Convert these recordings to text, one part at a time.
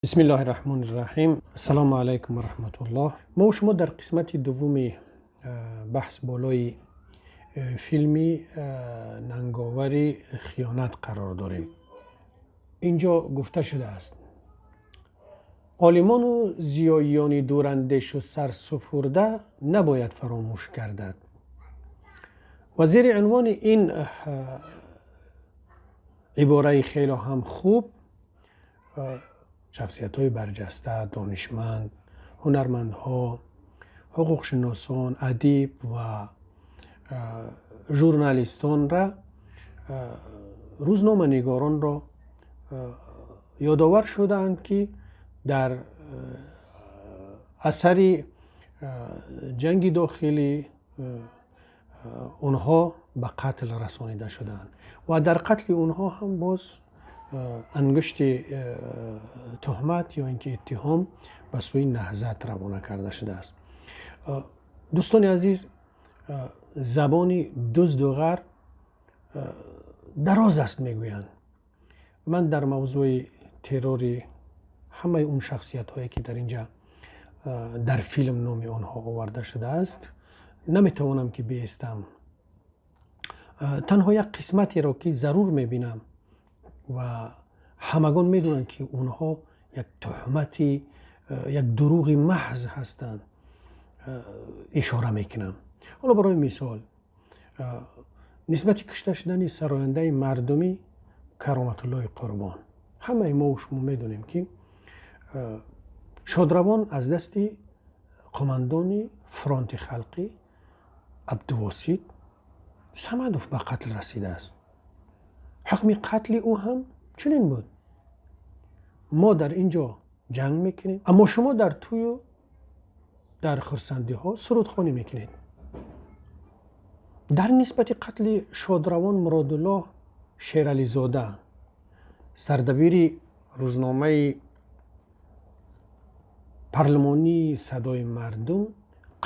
Бисмиллоҳи раҳмони раҳим. Ассалому алайкум ва раҳматуллоҳ. Мо шумо дар қисмати дуввуми баҳс болои филми Нанговари хиёнат қарор дорем. Инҷо гуфта шудааст: олимону зиёиёни дурандешу сарсупурда набояд фаромӯш гардад. Ва зери унвони ин ибораи хело ҳам хуб шахсиятҳои барҷаста, донишманд, ҳунармандҳо, ҳуқуқшиносон, адиб ва журналистонра, рӯзноманигоронро ёдовар шудаанд, ки дар асари ҷанги дохилӣ онҳо ба қатл расонида шудаанд ва дар қатли онҳо ҳам боз ангушти туҳмат ё ин ки иттиҳом ба сӯи Наҳзат равона карда шудааст. Дӯстони азиз, забони дузду ғар дароз аст, мегӯянд. Ман дар мавзӯи террори ҳамаи он шахсиятҳое, ки дар инҷа дар филм номи онҳо оварда шудааст, наметавонам ки биистам. Танҳо як қисматеро, ки зарур мебинам ва ҳамагон медонанд, ки онҳо як туҳмати, як дурӯғи маҳз ҳастанд, ишора мекунам. Ҳоло, барои мисол, нисбати кушта шудани сарояндаи мардумӣ Кароматуллои Қурбон, ҳамаи мо шумо медонем, ки шодравон аз дасти қомандони фронти халқӣ Абдувосит Самадов ба қатл расидааст. Ҳукми қатли ӯ ҳам чунин буд: мо дар ин ҷо ҷанг мекунем, аммо шумо дар тӯю дар хурсандиҳо сурудхонӣ мекунед. Дар нисбати қатли шодравон Муродуллоҳ Шерализода, сардабири рӯзномаи парлумонии «Садои мардум»,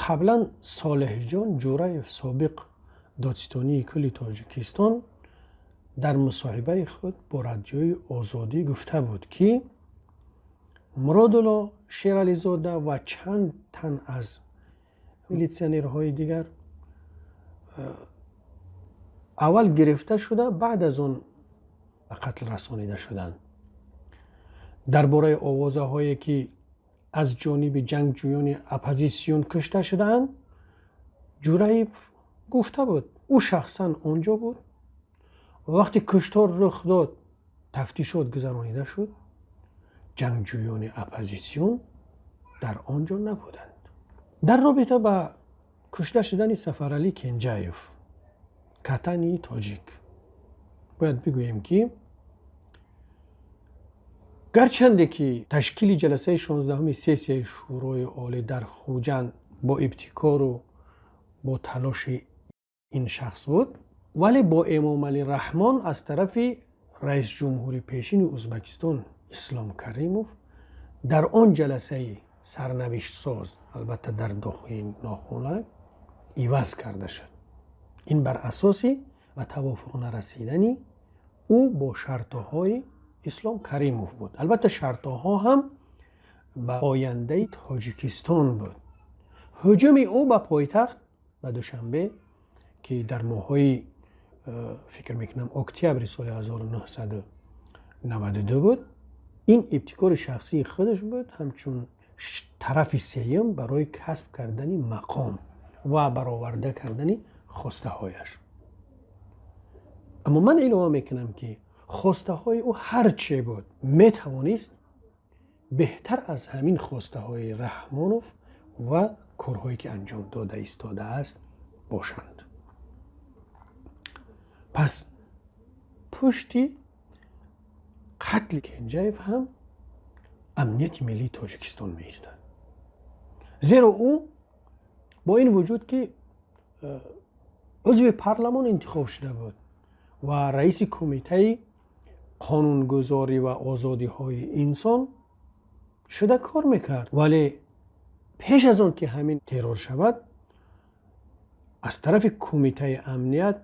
қаблан Солеҳҷон Ҷураев, собиқ додситонии кулли Тоҷикистон, дар мусоҳибаи худ бо Радиои Озодӣ гуфта буд, ки Муродулло Шерализода ва чанд тан аз милитсионерҳои дигар аввал гирифта шуда, баъд аз он ба қатл расонида шуданд. Дар бораи овозаҳое, ки аз ҷониби ҷангҷӯёни оппозитсион кушта шудаанд, Ҷураев гуфта буд, ӯ шахсан он ҷо буд ва вақте куштор рух дод, тафтишот гузаронида шуд, ҷангҷӯёни оппозитсион дар он ҷо набуданд. Дар робита ба кушта шудани Сафаралӣ Кенҷаев, катани тоҷик, бояд бигӯем, ки гарчанде ки ташкили ҷаласаи 16-уми сессияи Шӯрои Олӣ дар Хуҷанд бо ибтикору бо талоши ин шахс буд, вале бо Эмомалӣ Раҳмон аз тарафи раисҷумҳури пешини Ӯзбекистон Ислом Каримов дар он ҷаласаи сарнавиштсоз, албатта дар дохили нохона, иваз карда шуд. Ин бар асоси ба тавофуқ нарасидани ӯ бо шартҳои Ислом Каримов буд. Албатта, шартҳо ҳам ба ояндаи Тоҷикистон буд. Ҳуҷуми ӯ ба пойтахт, ба Душанбе, ки дар моҳҳои, фикр мекунам, октябри соли 1992 буд, ин ибтикори шахсии худаш буд, ҳамчун тарафи сеюм барои касб кардани мақом ва бароварда кардани хостаҳояш. Аммо ман илова мекунам, ки хостаҳои ӯ ҳар че буд, метавонист беҳтар аз ҳамин хостаҳои Раҳмонов ва корҳое, ки анҷом дода истодааст, бошанд. Пас пушти қатли Кенҷаев ҳам амнияти миллии Тоҷикистон меистад, зеро ӯ бо ин вуҷуд, ки узви парламон интихоб шуда буд ва раиси кумитаи қонунгузорӣ ва озодиҳои инсон шуда кор мекард, вале пеш аз он ки ҳамин террор шавад, аз тарафи кумитаи амният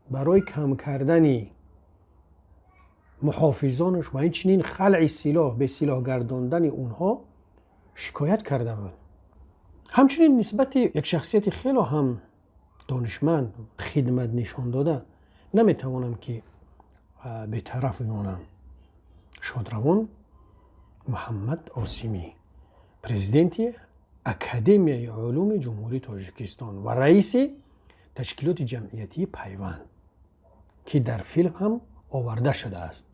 барои кам кардани Муҳофизонаш ва инчунин халъи силоҳ, бесилоҳ гардондани онҳо шикоят карда буд. Ҳамчунин нисбати як шахсияти хело ҳам донишманд, хидмат нишон дода, наметавонам ки бетараф бимонам. Шодравон Муҳаммад Осимӣ, президенти Академияи улуми Ҷумҳурии Тоҷикистон ва раиси ташкилоти ҷамъиятии Пайванд, ки дар филм ҳам оварда шудааст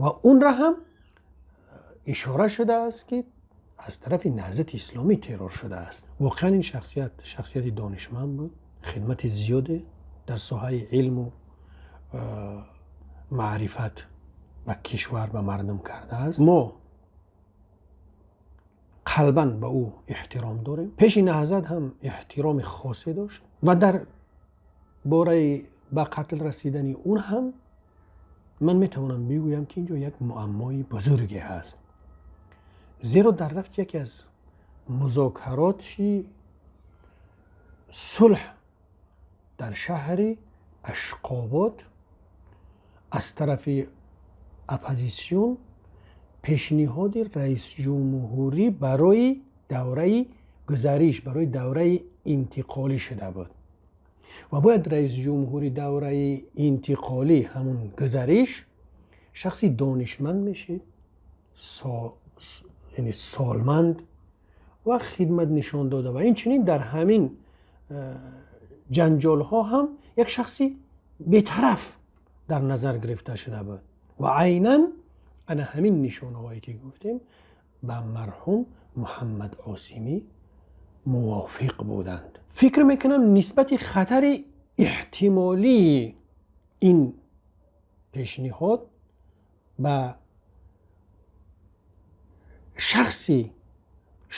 ва онра ҳам ишора шудааст, ки аз тарафи Наҳзати Исломӣ террор шудааст. Воқеан, ин шахсият шахсияти донишманд буд, хидмати зиёде дар соҳаи илму маърифат ба кишвар, ба мардум кардааст. Мо қалбан ба ӯ эҳтиром дорем. Пеши Наҳзат ҳам эҳтироми хосе дошт ва дар бораи ба қатл расидани он ҳам ман метавонам бигӯям, ки инҷо як муаммои бузурге ҳаст, зеро дар рафти яке аз музокароти сулҳ дар шаҳри Ашқобод аз тарафи оппозитсион пешниҳоди раисҷумҳурӣ барои давраи гузариш, барои давраи интиқолӣ шуда буд ва бояд раисҷумҳури давраи интиқолӣ, ҳамун гузариш, шахси донишманд мешид, яъне солманд ва хидмат нишон дода ва инчунин дар ҳамин ҷанҷолҳо ҳам як шахси бетараф дар назар гирифта шуда буд ва айнан ана ҳамин нишонаҳое ки гуфтем, ба марҳум Муҳаммад Осимӣ мувофиқ буданд. Фикр мекунам, нисбати хатари эҳтимолии ин пешниҳод ба шахси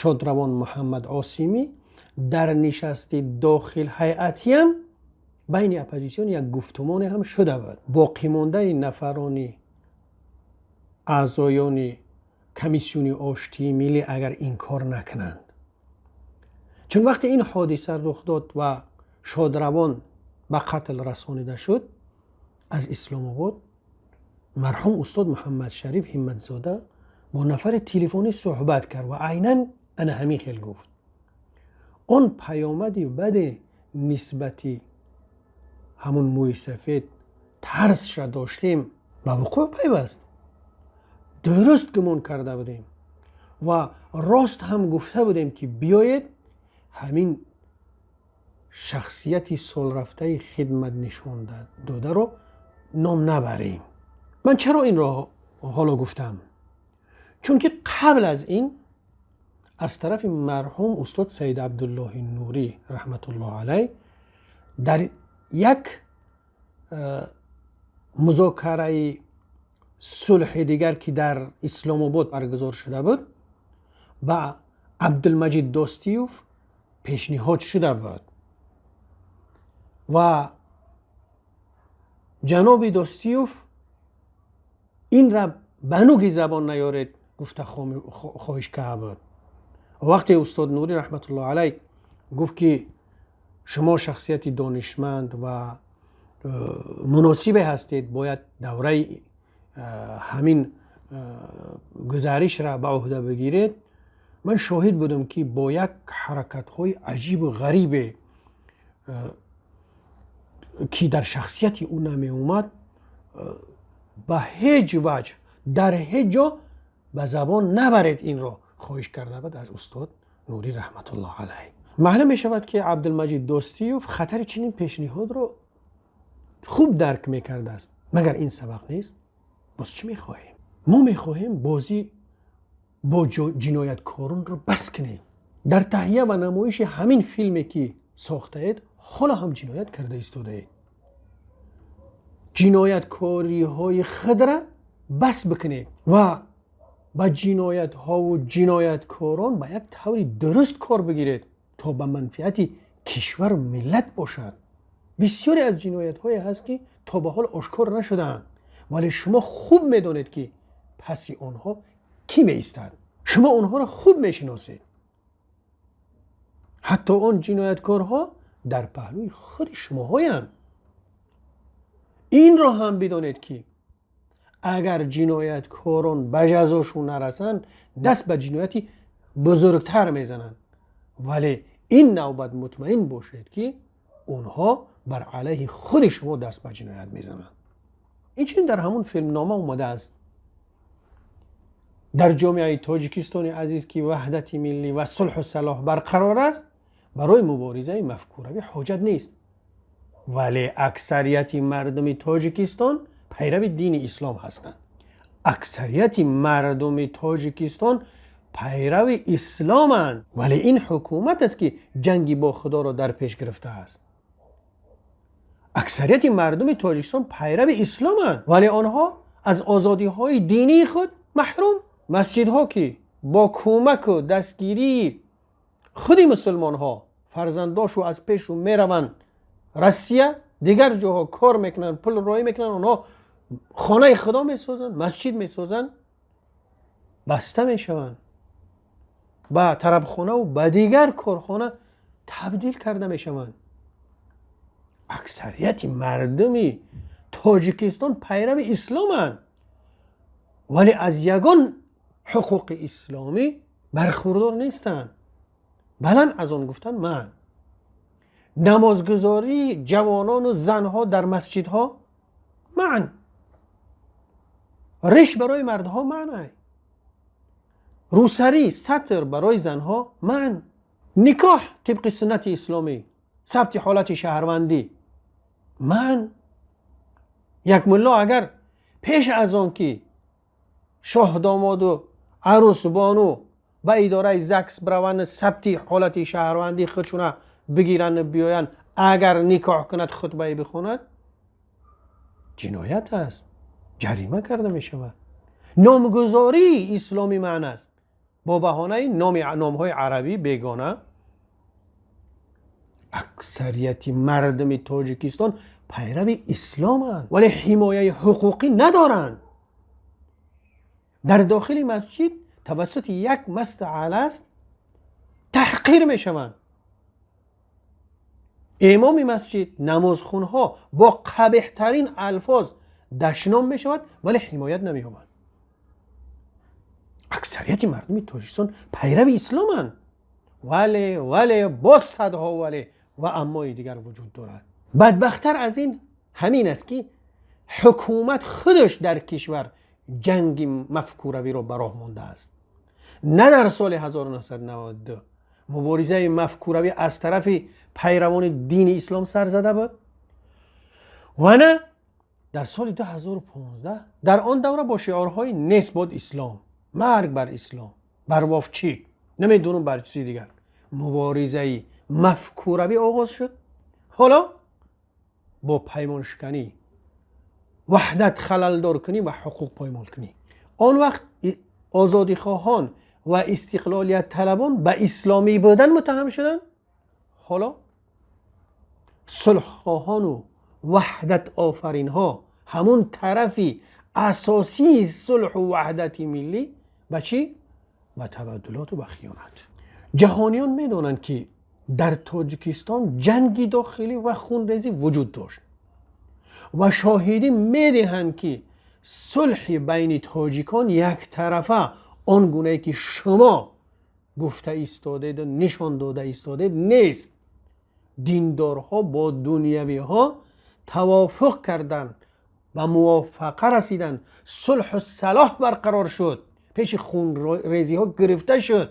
шодравон Муҳаммад Осимӣ дар нишасти дохил ҳайатиам байни оппозитсион як гуфтумоне ҳам шуда буд. Боқимондаи нафарони аъзоёни комиссиони оштии миллӣ агар инкор накунанд, чун вақте ин ҳодиса рух дод ва шодравон ба қатл расонида шуд, аз Исломобод марҳум устод Муҳаммадшариф Ҳимматзода бо нафари телефонӣ суҳбат кард ва айнан ана ҳамин хел гуфт. Он паёмади баде нисбати ҳамун мӯи сафед тарсша доштем, ба вуқӯъ пайваст. Дуруст гумон карда будем ва рост ҳам гуфта будем, ки биёед, ҳамин шахсияти солрафтаи хидмат нишон додаро ном набарем. Ман чаро инро ҳоло гуфтам? Чунки қабл аз ин аз тарафи марҳум устод Саид Абдуллоҳи Нурӣ раҳматуллоҳ алайҳ дар як музокараи сулҳи дигар, ки дар Исломобод баргузор шуда буд, ба Абдулмаҷид Достиев пешниҳод шуда буд ва ҷаноби Достиев инра ба нуги забон наёред гуфта хоҳиш карда буд. Вақте устод Нурӣ раҳматуллоҳ алайҳ гуфт, ки шумо шахсияти донишманд ва муносибе ҳастед, бояд давраи ҳамин гузаришра ба ӯҳда бигиред, ман шоҳид будам, ки бо як ҳаракатҳои аҷибу ғарибе, ки дар шахсияти ӯ намеомад, ба ҳеҷ ваҷҳ дар ҳеҷ ҷо ба забон набаред инро хоҳиш карда буд аз устод Нурӣ раҳматуллоҳ алайҳ. Маълум мешавад, ки Абдулмаҷид Достиев хатари чунин пешниҳодро хуб дарк мекардааст. Магар ин сабақ нест? Боз чӣ мехоҳем? Мо мехоҳем, бозӣ бо ҷинояткоронро бас кунед. Дар таҳия ва намоиши ҳамин филме, ки сохтаед, ҳоло ҳам ҷиноят карда истодаед. Ҷинояткориҳои худра бас бикунед ва ба ҷиноятҳову ҷинояткорон ба як таври дуруст кор бигиред, то ба манфиати кишвару миллат бошад. Бисёре аз ҷиноятҳое ҳаст, ки то ба ҳол ошкор нашудаанд, вале шумо хуб медонед, ки паси онҳо кӣ меистад. Шумо онҳоро хуб мешиносед. Ҳатто он ҷинояткорҳо дар паҳлӯи худи шумоҳоянд. Инро ҳам бидонед, ки Агар ҷинояткорон ба ҷазошон нарасанд, даст ба ҷинояти бузургтар мезананд. Вале ин навбат мутмаин бошед, ки онҳо бар алайҳи худи шумо даст ба ҷиноят мезананд. Инчунин дар ҳамон филмнома омадааст: дар ҷомеаи Тоҷикистони азиз, ки ваҳдати миллӣ ва сулҳу салоҳ барқарор аст, барои муборизаи мафкуравӣ ҳоҷат нест. Вале аксарияти мардуми Тоҷикистон пайрави дини ислом ҳастанд. Аксарияти мардуми Тоҷикистон пайрави исломанд, вале ин ҳукумат аст, ки ҷанги бо Худоро дар пеш гирифтааст. Аксарияти мардуми Тоҷикистон пайрави исломанд, вале онҳо аз озодиҳои динии худ маҳрум. Масҷидҳо, ки бо кӯмаку дастгирии худи мусулмонҳо, фарзандошу аз пешу мераванд Россия, дигар ҷоҳо кор мекунанд, пул роҳӣ мекунанд, онҳо хонаи Худо месозанд, масҷид месозанд, баста мешаванд, ба тарабхонаву ба дигар корхона табдил карда мешаванд. Аксарияти мардуми Тоҷикистон пайрави исломанд, вале аз ягон ҳуқуқи исломӣ бархурдор нестанд. Баланд аз он гуфтан ман намозгузории ҷавонону занҳо дар масҷидҳо манъ, риш барои мардҳо манъ, рӯсарӣ, сатр барои занҳо манъ, никоҳ тибқи суннати исломӣ, сабти ҳолати шаҳрвандӣ манъ. Як мулло агар пеш аз он ки шоҳдомоду арӯсбону ба идораи ЗАГС бираванд, сабти ҳолати шаҳрвандии худшуна бигиранд, биёянд, агар никоҳ кунад, хутбае бихонад, ҷиноят аст, ҷарима карда мешавад. Номгузории исломӣ манъ аст бо баҳонаи номҳои арабӣ бегона. Аксарияти мардуми Тоҷикистон пайрави исломанд, вале ҳимояи ҳуқуқӣ надоранд. Дар дохили масҷид тавассути як масти аласт таҳқир мешаванд. Имоми масҷид, намозхунҳо бо қабеҳтарин алфоз дашном мешавад, вале ҳимоят намеёбанд. Аксарияти мардуми Тоҷикистон пайрави исломанд, вале боз садҳо вале ва аммои дигар вуҷуд дорад. Бадбахттар аз ин ҳамин аст, ки ҳукумат худаш дар кишвар ҷанги мафкуравиро ба роҳ мондааст. На дар соли 1992 муборизаи мафкуравӣ аз тарафи пайравони дини ислом сар зада буд ва на дар соли 2015. Дар он давра бо шиорҳои «Нест бод ислом», «Марг бар ислом», бар Вовчик, намедонам, бар чизи дигар муборизаи мафкуравӣ оғоз шуд. Ҳоло бо паймоншиканӣ, ваҳдат халалдоркунӣ ва ҳуқуқ поймолкунӣ. Он вақт озодихоҳон ва истиқлолиятталабон ба исломӣ будан муттаҳам шуданд. Ҳоло сулҳхоҳону ваҳдатофаринҳо, ҳамун тарафи асосии сулҳу ваҳдати миллӣ, ба чӣ? Ба табаддулоту ба хиёнат. Ҷаҳониён медонанд, ки дар Тоҷикистон ҷанги дохилӣ ва хунрезӣ вуҷуд дошт ва шоҳидӣ медиҳанд, ки сулҳи байни тоҷикон яктарафа, он гунае ки шумо гуфта истодеду нишон дода истодед, нест. Диндорҳо бо дунявиҳо тавофуқ карданд, ба мувофақа расиданд, сулҳу салоҳ барқарор шуд, пеши хунрезиҳо гирифта шуд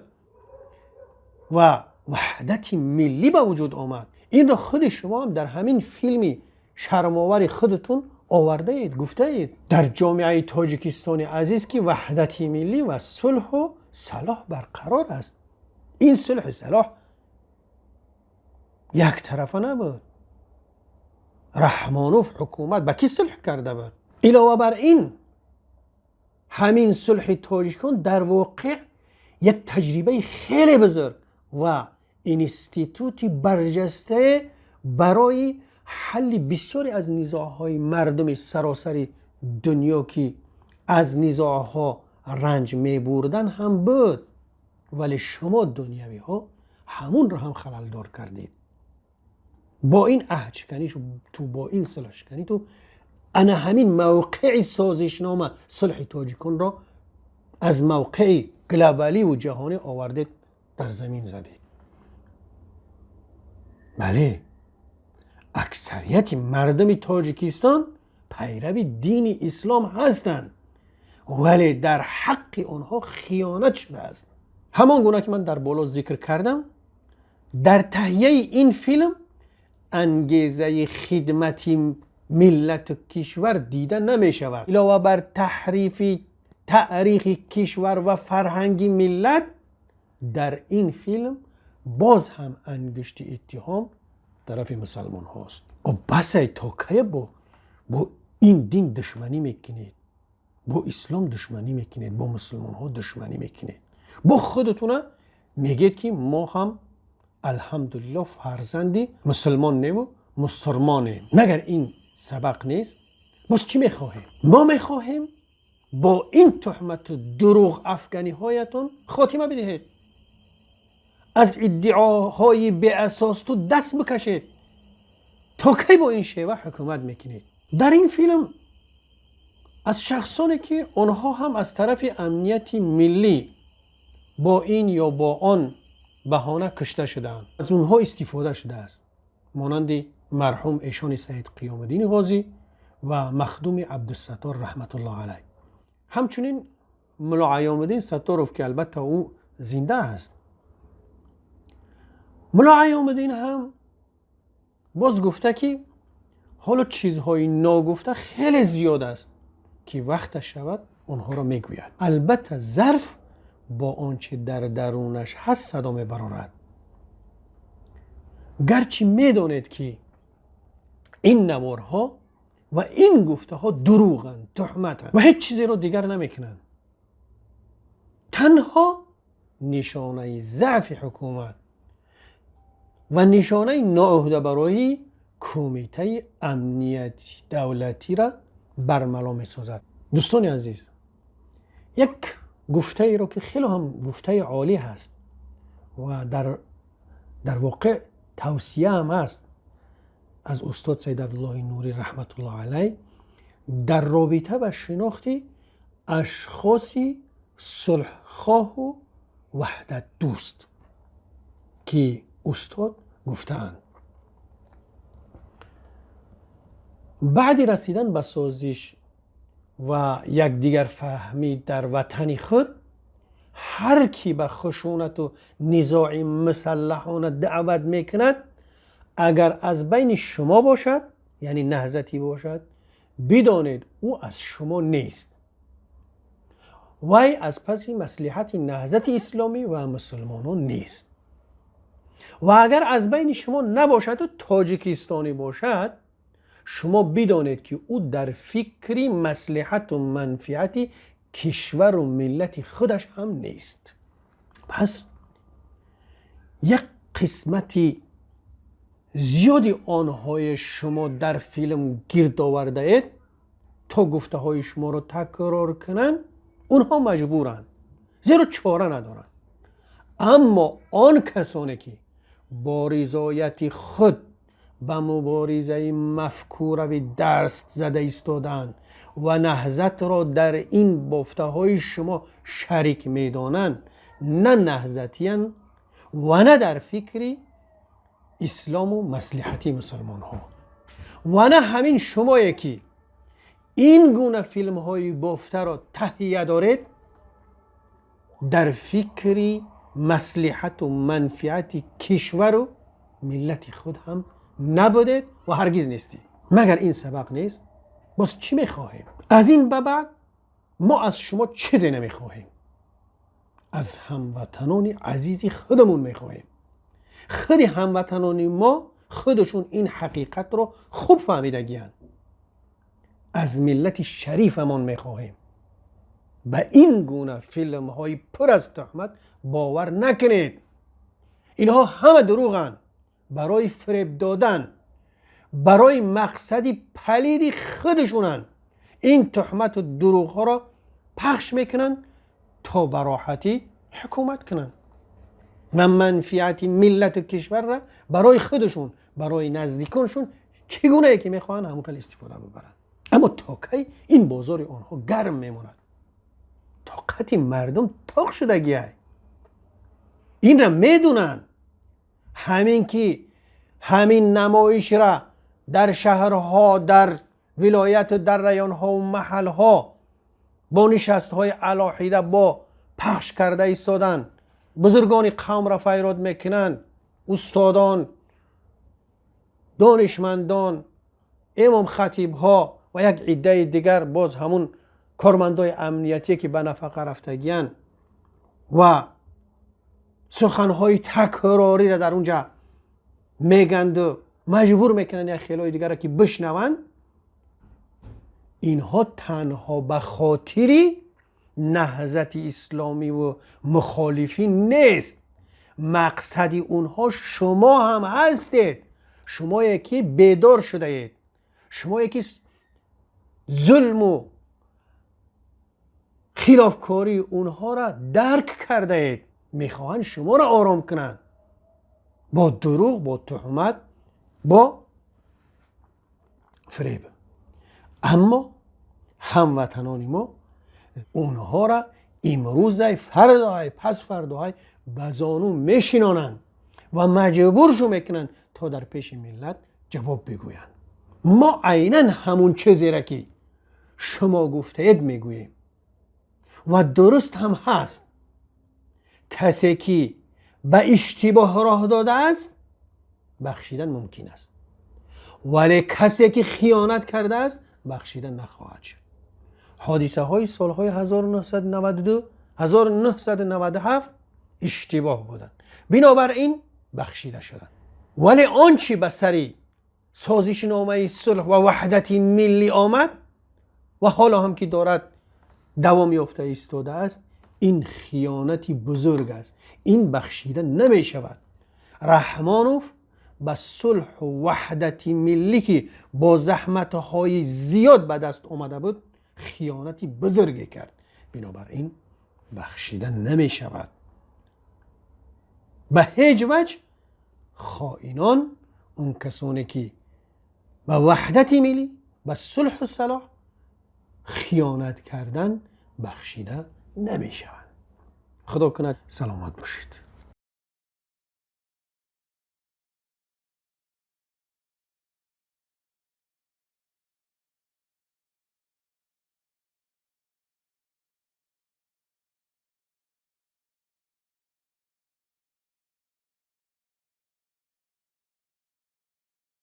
ва ваҳдати миллӣ ба вуҷуд омад. Инро худи шумо ҳам дар ҳамин филми шармовари худатон овардаед, гуфтаед. Дар ҷомеаи Тоҷикистони азиз, ки ваҳдати миллӣ ва сулҳу салоҳ барқарор аст, ин сулҳу салоҳ яктарафа набуд. Раҳмонов ҳукумат ба кӣ сулҳ карда буд? Илова бар ин, ҳамин сулҳи тоҷикон дар воқеъ як таҷрибаи хеле бузург ва институти барҷастае барои ҳалли бисёре аз низоъҳои мардуми саросари дунё, ки аз низоъҳо ранҷ мебурдан, ҳам буд. Вале шумо дунявиҳо ҳамунро ҳам халалдор кардед бо ин аҳдшиканӣ, ту бо ин сулҳшиканӣ, ту. Ана ҳамин мавқеи созишнома сулҳи тоҷиконро аз мавқеи глобаливу ҷаҳонӣ овардед, дар замин задед. Бале, аксарияти мардуми Тоҷикистон пайрави дини ислом ҳастанд, вале дар ҳаққи онҳо хиёнат шудааст. Ҳамон гуна ки ман дар боло зикр кардам, дар таҳияи ин филм ангезаи хидмати миллату кишвар дида намешавад. Илова бар таҳрифи таърихи кишвар ва фарҳанги миллат, дар ин филм боз ҳам ангушти иттиҳом тарафи мусалмонҳост. Басай, то кая бо ин дин душманӣ мекунед, бо ислом душманӣ мекунед, бо мусулмонҳо душманӣ мекунед? Бо худатуна мегӯед, ки мо ҳам, алҳамдулилло, фарзанди мусулмон неву мусурмонем. Магар ин сабақ нест? Боз чӣ мехоҳем? Мо мехоҳем, бо ин туҳмату дурӯғ афганиҳоятон хотима бидиҳед, аз иддаоҳои беасосту даст бикашед. То кай бо ин шева ҳукумат мекунед? Дар ин филм аз шахсоне ки онҳо ҳам аз тарафи амнияти миллӣ бо ин ё бо он баҳона кушта шудаанд, аз онҳо истифода шудааст, монанди марҳум эшони Саид Қиёмуддини Ғозӣ ва Махдуми Абдусаттор, раҳматуллоҳ алайҳ, ҳамчунин Мулло Аёмуддин Сатторов, ки албатта ӯ зинда аст. Мулло Аёмуддин ҳам боз гуфта, ки ҳоло чизҳои ногуфта хеле зиёд аст, ки вақташ шавад, онҳоро мегӯяд. Албатта, зарф бо он чи дар дарунаш ҳаст садо мебарорад. Гарчи медонед, ки ин наворҳо ва ин гуфтаҳо дурӯғанд, туҳматанд ва ҳеҷ чизеро дигар намекунанд, танҳо нишонаи заъфи ҳукумат ва нишонаи ноуҳдабароии Кумитаи амнияти давлатиро бармало месозад. Дӯстони азиз, як гуфтаеро, ки хеле ҳам гуфтаи олӣ ҳаст ва дар воқеъ тавсия ҳам аст, аз устод Саид Абдуллоҳи Нурӣ, раҳматуллоҳ алайҳ, дар робита ба шинохти ашхоси сулҳхоҳу ваҳдатдӯст, ки устод гуфтаанд: баъди расидан ба созиш ва якдигарфаҳмӣ дар ватани худ, ҳар кӣ ба хушунату низои мусаллаҳона даъват мекунад, агар аз байни шумо бошад, яъне наҳзатӣ бошад, бидонед, ӯ аз шумо нест, вай аз паси маслиҳати наҳзати исломӣ ва мусулмонон нест. Ва агар аз байни шумо набошаду тоҷикистонӣ бошад, шумо бидонед, ки ӯ дар фикри маслиҳату манфиати кишвару миллати худаш ҳам нест. Пас як қисмати зиёди онҳое шумо дар филм гирд овардаед, то гуфтаҳои шуморо такрор кунанд, онҳо маҷбуранд, зеро чора надоранд. Аммо он касоне ки бо ризояти худ ба муборизаи мафкуравӣ даст зада истодаанд ва наҳзатро дар ин бофтаҳои шумо шарик медонанд, на наҳзатиянд ва на дар фикри ислому маслиҳати мусулмонҳо, ва на ҳамин шумое ки ин гуна филмҳои бофтаро таҳия доред, дар фикри маслиҳату манфиати кишвару миллати худ ҳам набудед ва ҳаргиз нестед. Магар ин сабақ нест? Боз чӣ мехоҳем? Аз ин ба баъд мо аз шумо чизе намехоҳем, аз ҳамватанони азизи худамон мехоҳем. Худи ҳамватанони мо худашон ин ҳақиқатро хуб фаҳмидагиянд. Аз миллати шарифамон мехоҳем, ба ин гуна филмҳои пур аз туҳмат бовар накунед. Инҳо ҳама дурӯғанд, барои фиреб додан, барои мақсади палиди худашонанд. Ин туҳмату дурӯғҳоро пахш мекунанд, то ба роҳатӣ ҳукумат кунанд ва манфиати миллату кишварра барои худашон, барои наздиконшон чӣ гунае ки мехоҳанд, ҳамон хел истифода бибаранд. Аммо то кай ин бозори онҳо гарм мемонад? Тоқати мардум тоқ шудагиай, инра медунанд. Ҳамин ки ҳамин намоишра дар шаҳрҳо, дар вилояту дар районҳову маҳалҳо бо нишастҳои алоҳида бо пахш карда истоданд, бузургони қавмра файрод мекунанд, устодон, донишмандон, имомхатибҳо ва як иддаи дигар, боз ҳамун кормандои амниятие, ки ба нафақа рафтагиянд ва суханҳои такрориро дар унҷа меганду маҷбур мекунанд як хелои дигарро, ки бишнаванд. Инҳо танҳо ба хотири Наҳзати Исломиву мухолифин нест. Мақсади онҳо шумо ҳам ҳастед, шумое ки бедор шудаед, шумое ки зулму хилофкории онҳоро дарк кардаед. Мехоҳанд шуморо ором кунанд бо дурӯғ, бо туҳмат, бо фиреб. Аммо ҳамватанони мо онҳоро имрӯзай, фардоай, пас фардоай ба зону мешинонанд ва маҷбуршу мекунанд, то дар пеши миллат ҷавоб бигӯянд. Мо айнан ҳамун чизере, ки шумо гуфтаед, мегӯем ва дуруст ҳам ҳаст. Касе ки ба иштибоҳ роҳ додааст, бахшидан мумкин аст, вале касе ки хиёнат кардааст, бахшида нахоҳад шуд. Ҳодисаҳои солҳои 1992, 1997 иштибоҳ буданд, бинобар ин бахшида шуданд. Вале он чӣ ба сари созишномаи сулҳ ва ваҳдати миллӣ омад ва ҳоло ҳам ки дорад давом ёфта истодааст, ин хиёнати бузург аст, ин бахшида намешавад. Раҳмонов ба сулҳу ваҳдати миллӣ, ки бо заҳматҳои зиёд ба даст омада буд, хиёнати бузурге кард, бинобар ин бахшида намешавад ба ҳеҷ ваҷҳ. Хоинон он касоне ки ба ваҳдати миллӣ, ба сулҳу салоҳ хиёнат кардан, бахшида намешаванд. Худо кунад, саломат бошед.